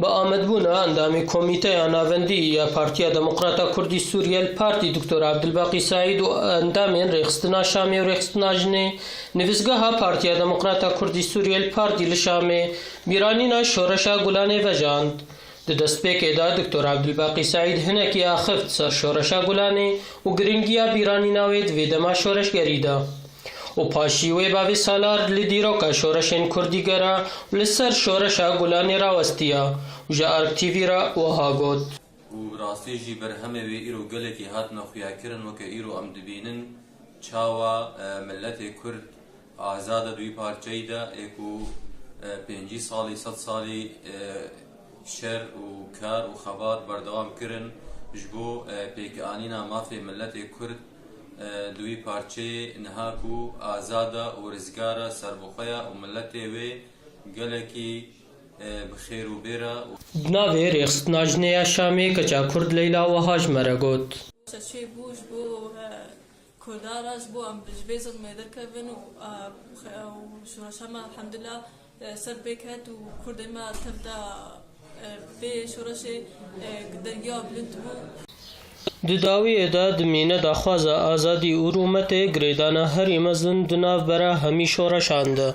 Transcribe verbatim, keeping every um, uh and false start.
Bi amedbûna endamê Komîteya Navendî ya Partiya Demokrata Kurdî Sûriye li Partî Doktor Abdulbaqî Saîd û endamên Rêxistina Şamê û Rêxistina Jinê, nivîsgeha Partiya Demokrata Kurdî Sûriye li Partî li Şamê bîranîna Şoreşa Gulanê vejand. Di destpêkê de Doktor Abdulbaqî Saîd hinekî axift ser Şoreşa Gulanê û giringiya bîranîna wê di vê dema şoreşgerî de. Û paşî wê bavê Salar li dîroka şoreşên Kurd digera û li ser Şoreşa Gulanê rawestiya û ji Ark T V re wiha got. Û bi rastî jî berhemê wê îro gelekî hatine xuyakirin, weke îro em dibînin çawa, e, miletê Kurd azad e di wî parçeyî de, ê ku, e, pêncî salî, sed salî, e, şer û kar û xebat berdewam kirin ji bo, e, pêkanîna mafê miletê Kurd, e, di wî parçeyê niha ku azad e û rizgar e, serbixwe ye û miletê wê gelekî, e, bi xêr û bêr e. Di navê Rêxistina Jinê ya Şamê keça Kurd Leyla wiha ji me re got. Çê bû ji bo, e, Kurda re, ji bo em ji vê zilmê derkevin û, e, û şoreşa me elhamdulillah, e, ser pê ket û Kurdê me tev de, e, vê şoreşê, e, dergiya bilind bû. Di dawiyê de dimîne daxwaza azadî û rûmetê girêdana herî mezin di navbera hemî şoreşan de.